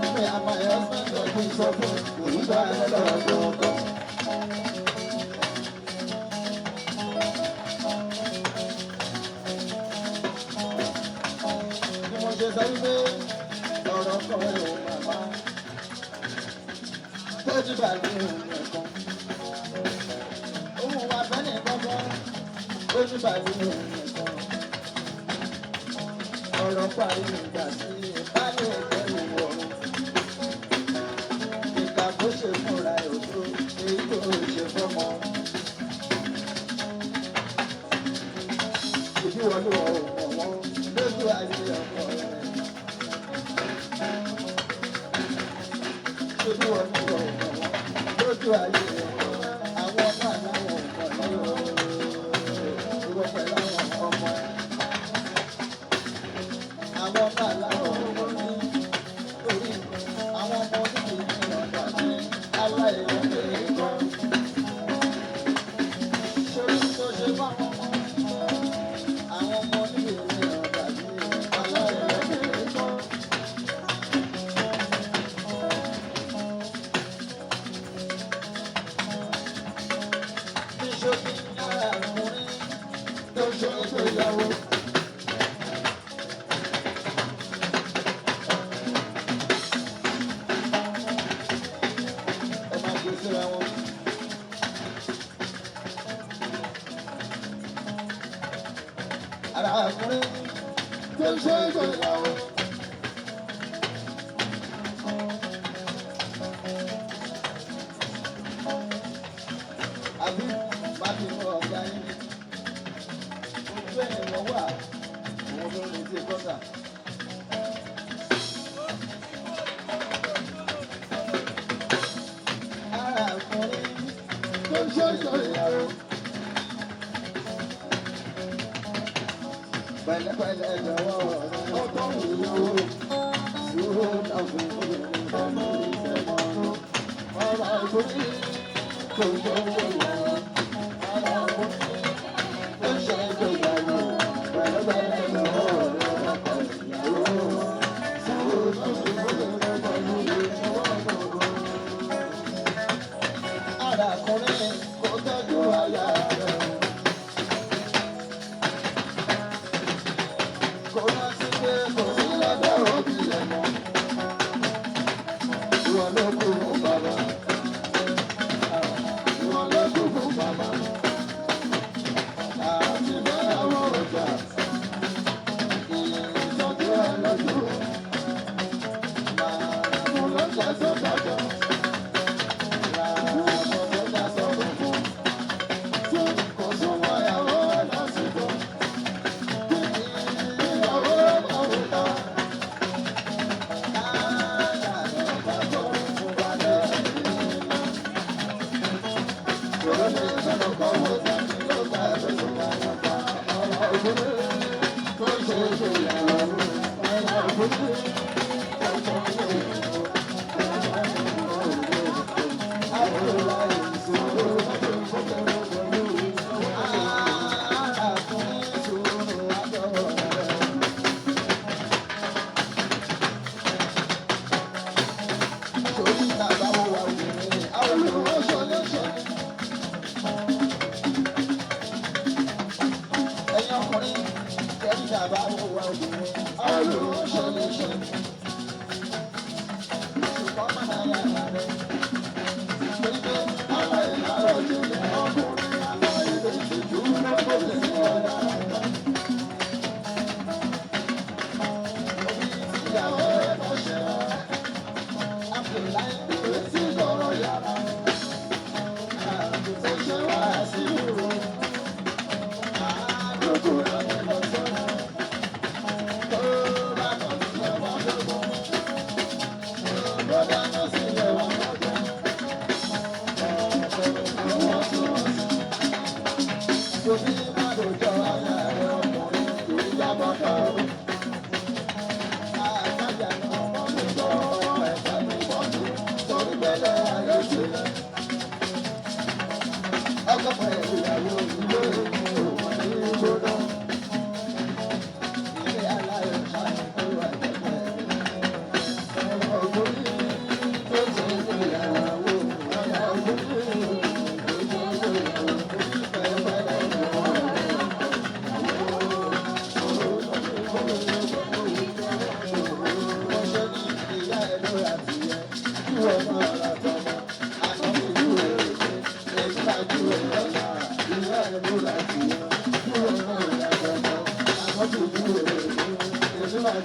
Me and my husband kì í sọ fún òyìnbá lọ́dọ̀ ọkọ. Bí mo ṣe sọ wípé ọ̀rọ̀ ọkọ ẹ̀ ò màmá tọ́jú bá ní òun nìkan. Òun wà fẹ́ ní kọ́kọ́ tọ́jú bá ní òun nìkan. Ọ̀rọ̀ parí ìgbà tí ìbálẹ̀ ẹ̀jẹ̀ wọ̀. Ìkà tó ṣe fúnra ẹ̀ ò tó èyí tó ṣe fọ́mọ. Ìbí wọn ló wọ̀ ọ̀ wọ́n lójú ayé ọkọ rẹ̀. Ṣébí wọn ló wọ̀ ọ̀ wọ́n lójú ayé ọkọ rẹ̀. Àwọn ọmọ àláwọ̀ ọ̀pọ̀ lọ́wọ́ ìwọ pẹ̀lú àwọn ọmọ ẹ̀. Àwọn ọmọ àláwọ̀ ọ̀pọ̀ ní orí àwọn ọmọ oníkìí ní ọ̀dà tí aláìlọ́gbẹ̀ẹ́ kan. Ṣorí tó ṣe fáwọn ọmọ àwọn ọmọ oníkìí ní ọ̀dà tí aláìlọ́gbẹ̀ẹ́ kan. Níṣojú yàrá ọkùnrin tó ṣe ìgbéyàwó. Ẹ máa gbé síra wọn. Ara ọkùnrin tó ṣe ìgbéyàwó. Àbí má fi mú ọ̀gá yín ni. Ojú ẹ̀ lọ wà, òun ló ń retí gọ́tà. Ara ọkùnrin tó ṣe ìgbéyàwó. Pẹ̀lẹ́pẹ̀lẹ́ jọ̀wọ́ ọkọ ìyàwó. Sùúrù náà fún obìnrin pẹ̀lú ìtẹ̀mọ́rún. Ọ̀rọ̀ ọkùnrin tó ṣe ìgbéyàwó. Ọ̀rọ̀ ọkùnrin tó ṣe ìgbéyàwó. Pẹ̀lẹ́pẹ̀lẹ́ jọ̀wọ́ ọkọ ìyàwó. Sùúrù náà fún obìnrin pẹ̀lú ìtẹ̀mọ́rún. Arákùnrin kò tọ́jú aya rẹ̀. Kò rántí pé kò sí lọ́dọ̀ òbí ẹ̀ mọ́. Ìwọ ló kú fún bàbá. Ìwọ ló kú fún bàbá. Àti báwo ọjà. Ìtọ́jú ẹ lójú. Màá mú lọ́jà tó bàjọ́. Làwọn tó dá sọ fún. Tí kò súnmọ́ ìyàwó lásìkò. Ìyàwó àwòtá. Torí tàbá wo wà obìnrin, àwọn olùránṣọ lẹ́ṣọ̀. Ẹ̀yin ọkùnrin, tẹ̀rí tàbá wo wà obìnrin, àwọn olùránṣọ lẹ́ṣọ̀.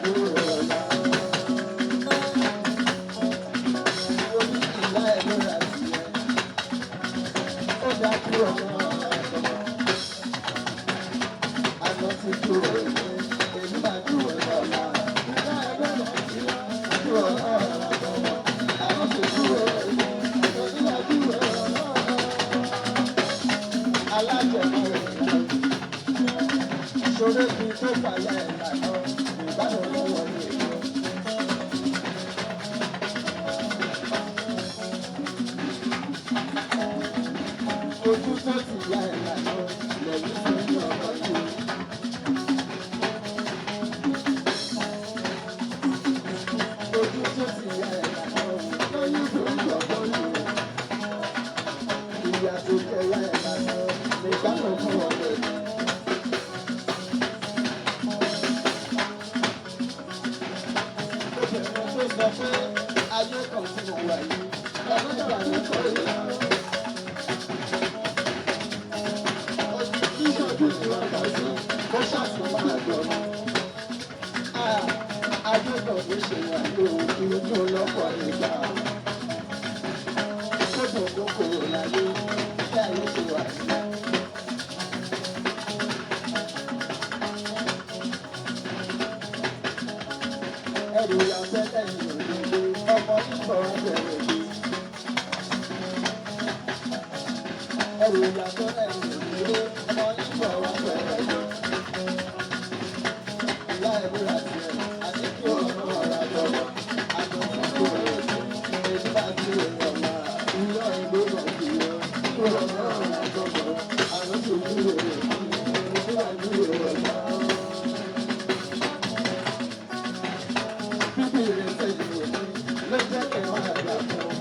dúró ọ̀la. Orí ìyá ẹ̀ ló ra tiẹ̀. Ó dá kúrò náà tọmọ. Àná ti dúró ní, èmi máa dúró lọ́la. Ìyá ẹ̀ ló ra tiẹ̀. Dúró náà tọmọ. Àná ti dúró ní, èmi máa dúró lọ́la. Alájẹmọ́ rẹ̀ ṣoré fi tó fàyà ẹ̀ lànà ìbánu lọ́wọ́ ní èlò. Ojú tó ti ya ẹ̀ lànà lẹ́yìn tó ń yọ ọkọ̀ jù. Ojú tó ti ya ẹ̀ lànà lẹ́yìn tó ń yọ ọkọ̀ jù. Ìyá tó jẹ ya ẹ̀ lànà ìbánu fún ọ̀rẹ́ mi. Obìnrin tó sọ pé ayé kan tí mo wà yìí, ọlọ́dọ̀ àwọn ọkọ̀ yìí. Ìṣojú ni wọ́n kà sí, kó ṣàtúnmọ̀ àgbọ̀n. Ayé kan ló ṣe wà lóhùn inú lọ́pọ̀ ìgbà. Kódò kókòrò láyé, bí ayé ṣe wà sí. Ẹrù ìyàfẹ́ lẹ́yìn òdòdó, ọmọ nígbà wọn bẹ̀rẹ̀ bí. Ẹrù ìyàfẹ́ lẹ́yìn òdòdó, ọmọ nígbà wọn bẹ̀rẹ̀ bí. Ìyá ìbúra tiẹ̀, àti kí ọ̀nà ọ̀rọ̀ àtọwọ́, àná tí kò rẹ̀ sí, èyí bá ti rẹ̀ ọ̀la, ìyá ìlú náà ti yọ, kí ọ̀nà ọ̀rọ̀ àtọwọ́, àná tí kò rẹ̀ sí, èyí bá ti rẹ̀ ọ̀la. Bíbí rẹ̀ sẹ́yìn òní ló jẹ́ kí n máa gbà fún un.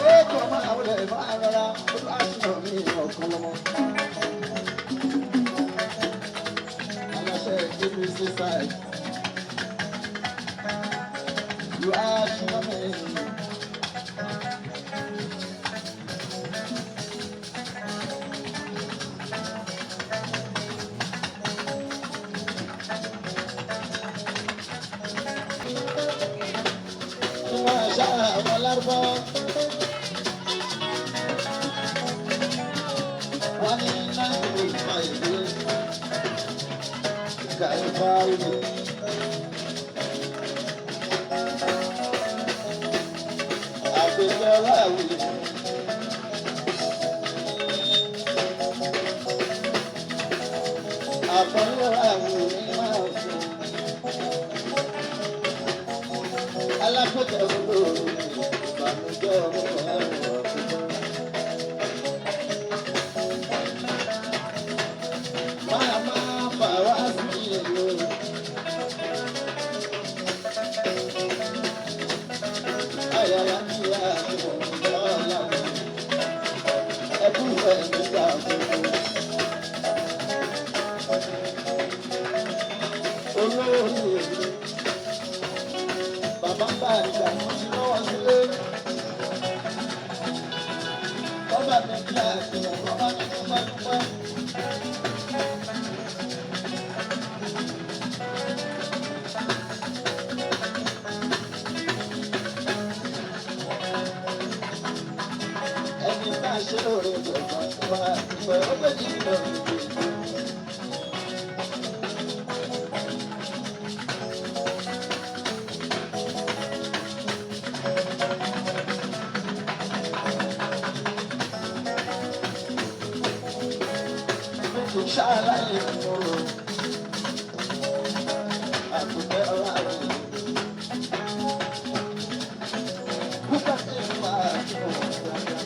Ó kàn máa wọlé máa rọra, olúwaṣínà mi ọ̀kan lọ́mọ. Aláṣẹ ABC side. Olúwaṣínà mi. Ìwọ̀n àṣà àwọn lárúbáwá. Wọ́n ní náírà ìfà ìwé. Kàìfà ìwé. Àpèjọ aláwìí. Àpọ̀lọ́ àwìn ní máa sùn. Alákòjọ olóòrùn ìbànújẹ́ ọmọ ẹ̀rọ ọ̀gbìn. Máa máa fà wá sí ìlú. Ayọ̀lá ní ààrùn ọ̀la. Ẹkún fẹ̀ nígbà gbogbo. Olórí èmi. Bàbá ń bá ìgbà mo ti lọ́wọ́ sílé. Bọ́bá mi kí àfihàn, bọ́bá mi dúpẹ́ dúpẹ́. Ẹni tá a ṣe lóore gbọ̀ngàn tó bá dúpẹ́, ó gbé ní ìlọ ìlú. Ṣáláyé mòrò. Àkùtẹ́ ọlá mi. Púpà ní ìwà àti ọ̀gá.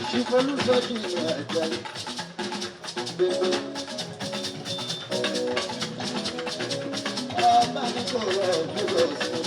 Ṣìfọ́lùsọ́jì Àjàyí gbogbo. Ọba ní kò rọ̀ gbogbo sí.